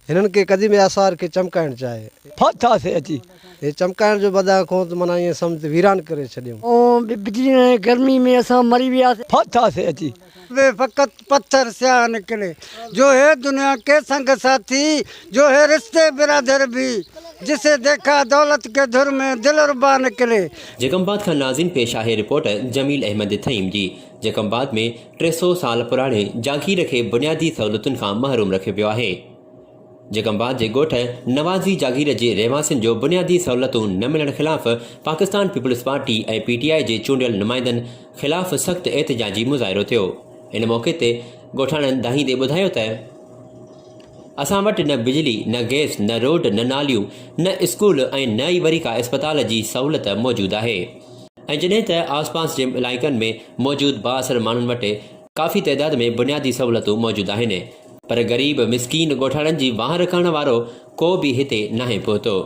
هنن کي قديمي آثار کي چمڪائڻ چاهي. ڦاٿاسي اچي. هي چمڪائڻ جو بدان کون ته معنيٰ ائين سمجهه ته ويران ڪري ڇڏيئون. ۽ بجلي ۽ گرمي ۾ اسان مري وياسي. ڦاٿاسي اچي. وي فقط پٿر سياهه نڪلي. جو هي دنيا ڪي سنگ ساٿي، جو هي رشتي برادر ڀي، جسي ديکا دولت ڪي ڌر مين دلربا نڪلي. جيڪب آباد کان ناظرين پيش آهي رپورٽ جميل احمد ٿهيم جي جيڪب آباد ۾ 300 سال پراڻي جاگير کي بنيادي سهولتن کان محروم رکيو ويو آهي. جيڪب آباد جي ڳوٺ نوازي جاگير جي رهواسين جو بنيادي سهولتون نه ملڻ خلاف Pakistan Peoples Party ۽ P T I جي چونڊيل نمائندن خلاف سخت احتجاجي مظاهرو ٿيو. ان موقعي تي ڳوٺاڻن دانهيندي ٻڌايو ته اسان وٽ نه بجلي، نه گئس، نه روڊ، نه ناليون، نه اسڪول ۽ نه ئي وري ڪا اسپتال جي سهولت موجود آهي. ۽ جڏهن ته آس پاس جي علائقن ۾ موجود بااثر ماڻهن وٽ ڪافي تعداد ۾ بنيادي سهولتون موجود آهن پر غريب مسڪين ڳوٺاڻن جي واهر ڪرڻ وارو ڪو به هتي ناهي پهتو.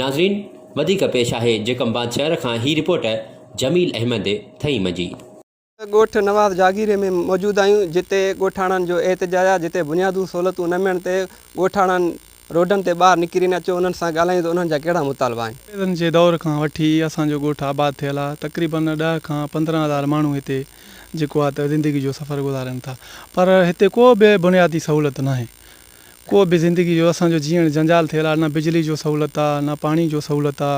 ناظرين وڌيڪ پيش آهي جيڪب آباد شهر کان هي رپورٽ جميل احمد ٿهيم جي. ڳوٺ نواز جاگيري ۾ موجود آهيون جتي ڳوٺاڻن جو احتجاج آهي جتي بنيادون سهولتون نه ملڻ تي ڳوٺاڻن روڊن تي ٻاهر نڪري نه اچو انهن سان ڳالهايون ته انهن جا ڪهڙا مطالبا آهن. انگريزن جي دور کان وٺي اسان جو ڳوٺ آباد ٿيل آ تقريبن ڏهه کان 15 هزار ماڻهو هتي جيڪو آ ته زندگي جو سفر گذارين ٿا پر هتي ڪو به بنيادي سهولت ناهي ڪو به زندگي جو اسان جو جيئڻ جنجال ٿيل آ نه بجلي جو سهولت آ نه پاڻي جو سهولت آ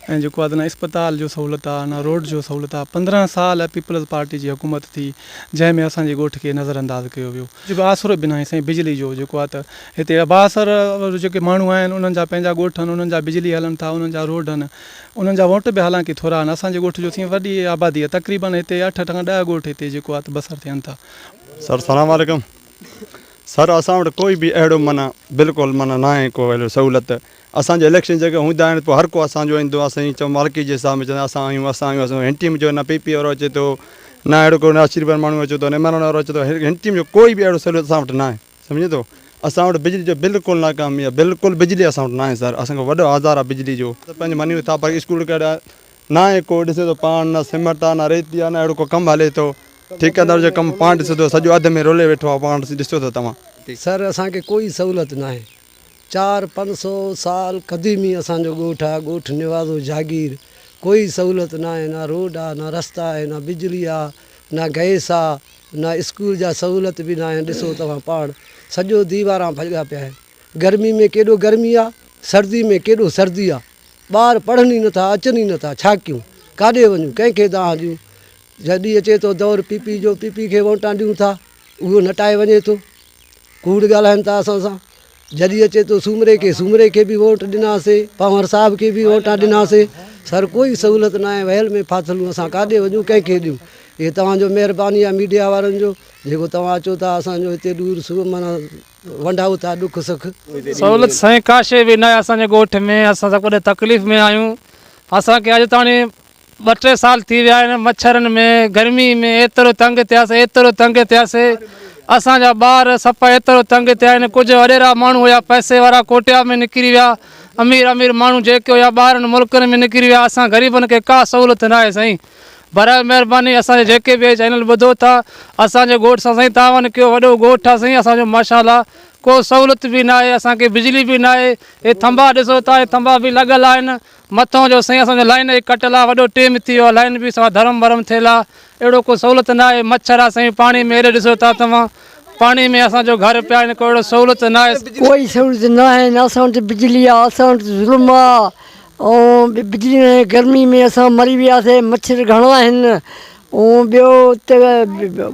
۽ جيڪو آ ته نه اسپتال جو سهولت آ نه روڊ جو سهولت آ 15 سال پيپلز پارٽي جي حڪومت ٿي جنهن ۾ اسان جي ڳوٺ کي نظر انداز ڪيو ويو. ڪجهه به آسرو به ناهي سائين بجلي جو جيڪو آ ته هتي بااثر جيڪي ماڻهو آهن انهن جا پنهنجا ڳوٺ آهن انهن جا بجلي هلن ٿا انهن جا روڊ آهن انهن جا ووٽ به حالانڪه ٿورا آهن اسان جي ڳوٺ جو سائين وڏي آبادي آهي تقريبن هتي اٺ کان ڏهه ڳوٺ هتي جيڪو آ ته بسر ٿين ٿا. سر سلام عليڪم سر اسان وٽ ڪوئي به اهڙو معنيٰ بلڪل معنيٰ ناهي ڪو اهڙو سهولت اسان جو اليڪشن جيڪي هوندا آهن پوء هر ڪو اسان جو ايندو آهي سائين چئو مالڪي جي حساب ۾ چوندا اسان آهيون اسان آهيون اسان هن ٽيم جو نه پي پي وارو اچي ٿو نه اهڙو ڪو نواز شريف وارو ماڻهو اچي ٿو نه عمران وارو اچي ٿو هن ٽيم جو ڪوئي به اهڙو سهولت اسان وٽ ناهي سمجهين ٿو اسان وٽ بجلي جو بلڪل ناڪامي آهي بلڪل بجلي اسان وٽ ناهي سر اسان کي وڏو آزار آهي بجلي جو ته پنهنجو مڃون ٿا پر اسڪول ڪهڙا ناهي ڪو ڏسي ٿو پاڻ نه سيمنٽ آهي نه ريتي آهي نه اهڙو ڪو ڪم هلي ٿو ٺيڪيدار جو ڪم پاڻ ڏسي ٿو سڄو اڌ ۾ رولي ويٺو آهي پاڻ ڏسو ٿو توهان. سر اسان کي ڪوئي سهولت ناهي چار پنج سو سال قديمي اسان جو ڳوٺ آ ڳوٺ نوازو جاگير ڪوئي سهولت ناهي نه روڊ آ نه رستا آهي نه بجلي آ نه گئس آ نه اسڪول جا سهولت به ناهي ڏسو توهان پاڻ سڄو ديواران ڀڄا پيا آهن گرمي ۾ ڪيڏو گرمي آ سردي ۾ ڪيڏو سردي آ ٻار پڙهن ئي نٿا اچن ئي نٿا ڇا ڪيون ڪاڏي وڃون ڪنهن کي دانهن ڏيون جڏهن اچي ٿو دور پي پي جو پي پي کي ووٽان ڏيون ٿا اهو نٽائي وڃي ٿو ڪوڙ ڳالهائن ٿا اسان سان جڏهن اچي ٿو سومري کي سومري کي به ووٽ ڏناسي پنهور صاحب کي به ووٽان ڏناسي سر ڪوئي سهولت ناهي وهيل ۾ ڦاٿل اسان ڪاڏي وڃون ڪنهن کي ڏيون هي توهان جو مهرباني آهي ميڊيا وارن جو جيڪو توهان اچو ٿا اسان جو هتي ڏور سور معنيٰ ونڊائو ٿا ڏک سک. سهولت سائين ڪا شيء به ناهي اسان جي ڳوٺ ۾ اسان سڀ وڏي تڪليف ۾ آهيون اسان کي اڄ تاڻي ٻه ٽي سال ٿي ويا آهن مڇرن ۾ گرمي ۾ ايترو تنگ ٿياسي ايترو تنگ ٿياسي اسان جا ٻار سپ ايترو تنگ ٿيا آهن ڪجهه وڏيرا ماڻهو هيا پئسي وارا ڪوٽيا ۾ نڪري ويا امير امير ماڻهو جيڪي هيا ٻاهرن ملڪن ۾ نڪري ويا اسان غريبن کي ڪا سهولت ناهي سائين براء مهرباني اسان جي جيڪي به چينل ٻڌو ٿا اسان جي ڳوٺ سان سائين تعاون ڪيو وڏو ڳوٺ آ سائين اسان جو ماشاءالله ڪو سهولت به ناهي اسان کي بجلي به ناهي هي ٿنڀا ڏسو ٿا هي ٿنڀا به لڳل آهن مٿون جو سائين اسان جو لائين جي ڪٽيل آ وڏو ٽيم ٿي ويو آ لائين به سوا ڌرم ورم ٿيل آ اهڙو ڪو سهولت نه آهي مڇر آ سائين پاڻي ۾ هيڏي ڏسو ٿا توهان پاڻي ۾ اسان جو گهر پيا آهن ڪو اهڙو سهولت نه آهي. ڪوئي سهولت نه آهي نه اسان وٽ بجلي آ اسان وٽ ظلم آ ۽ بجلي نه آهي گرمي ۾ اسان مري وياسي مڇر گهڻا آهن ۽ ٻيو ته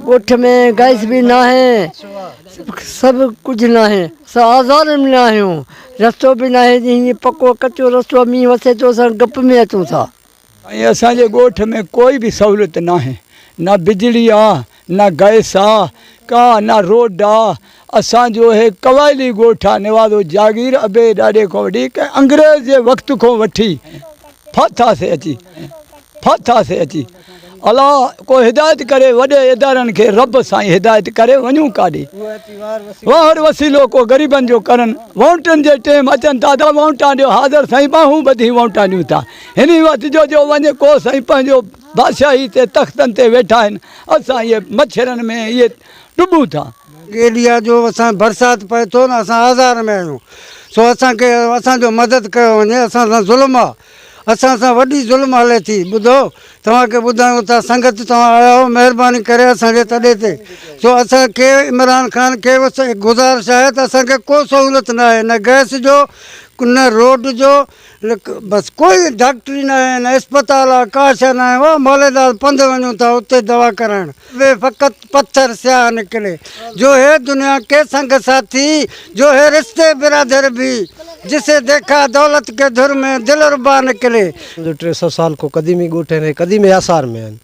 ڳوٺ ۾ گئس به ناهي سڀ ڪجهه ناهي اسان آزار ۾ آهيون رستو به ناهي هيئن پڪو ڪچو رستو آهي مينهن وسي ٿو اسان گپ ۾ اچون ٿا. ۽ اسان جي ڳوٺ ۾ ڪوئي به سهولت ناهي نه بجلي آ نه گئس آ ڪا نه روڊ آ اسان جو هي قبائلي ڳوٺ آ نوازو جاگير ابي ڏاڏي کان وٺي ڪنهن انگريز جي وقت کان وٺي ڦاٿاسي اچي ڦاٿاسي اچي الا ڪو هدايت ڪري وڏي ادارن کي رب سائين هدايت ڪري وڃون ڪاڏي واهر وسيلو ڪو غريبن جو ڪرن وونٽن جي ٽيم اچن ٿا ته وونٽان ڏيو حاضر سائين ٻانهون ٻڌي وونٽان ڏيون ٿا هن وقت جو جو وڃ ڪو سائين پنهنجو بادشاهي تي تختن تي ويٺا آهن اسان اهي مڇرن ۾ اهي ڊٻون ٿا. ايڏي آ جو اسان برسات پئي ٿو نه اسان آزار ۾ آهيون سو اسان کي اسان جو مدد ڪيو وڃي اسان سان ظلم آ اسان سان وڏي ظلم هلي ٿي ٻڌو توهان کي ٻڌايون ٿا سنگت توهان آيا آهيو مهرباني ڪري اسان جي تڏي تي سو اسان کي عمران خان کي گذارش آهي ته اسان کي ڪو سهولت نه آهي نه گئس جو نه روڊ جو بس ڪوئي ڊاڪٽري نه آهي نه اسپتال آهي ڪا شيء نه آهي واهه موليداد پنڌ وڃون ٿا اتي دوا ڪرائڻ. وي فقط پٿر سياهه نڪلي جو هي دنيا ڪي سنگ ساٿي جو هي رشتي برادر ڀي جسي ديکا دولت ڪي ڌر ۾ دلربا نڪلي. جو 300 سال کان قديمي ڳوٺ آهن اهي قديمي آثار ۾ آهن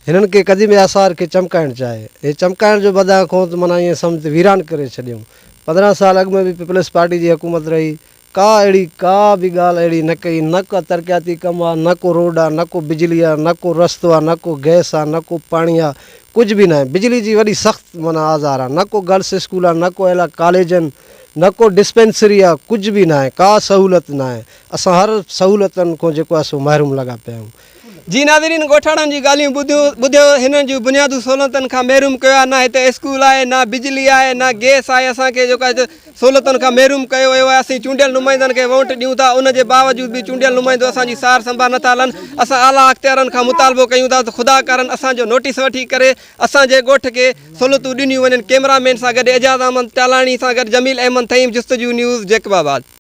هنن کي قديمي آثار کي چمڪائڻ چاهي هي چمڪائڻ جو بدان کان ته معنيٰ ائين سمجهه ته ويران ڪري ڇڏيائون 15 سال اڳ ۾ به پيپلز پارٽي جي حڪومت رهي ڪا اهڙي ڪا به ڳالهه اهڙي نه ڪئي، نه ڪا ترقياتي ڪم آ، نه ڪو روڊ آ، نه ڪو بجلي آ، نه ڪو رستو آ، نه ڪو گئس آ، نه ڪو پاڻي آ، ڪجهه به ناهي. بجلي جي وڏي سخت معنيٰ آزار آ، نه ڪو گرلس اسڪول آ، نه ڪو اعليٰ ڪاليج آهن، نه ڪو ڊسپينسري آ، ڪجهه به ناهي، ڪا سهولت ناهي. اسان هر سهولتن کان جيڪو آ سو محروم لڳا پيا آهيون. جي ناظرين ڳوٺاڻن جون ڳالهيون ٻڌيون ٻڌيو هنن جون بنيادون سهولتن کان محروم ڪيو آهي نه هتي اسڪول آهي نه بجلي آهي نه گئس آهي اسان کي جيڪو آهي سهولتن کان محروم ڪيو ويو آهي اسين چونڊيل نمائندن کي ووٽ ڏيون ٿا ان جي باوجود به چونڊيل نمائندو اسان جي سار سنڀال نٿا لهن اسان اعليٰ اختيارن کان مطالبو ڪيون ٿا ته خدا ڪارن اسان جو نوٽيس وٺي ڪري اسان جي ڳوٺ کي سهولتون ڏنيون وڃن ڪيمرا مين سان گڏ اعجاز احمد ٽالاڻي سان گڏ جميل احمد ٿهيم جستجو نيوز جيڪب آباد.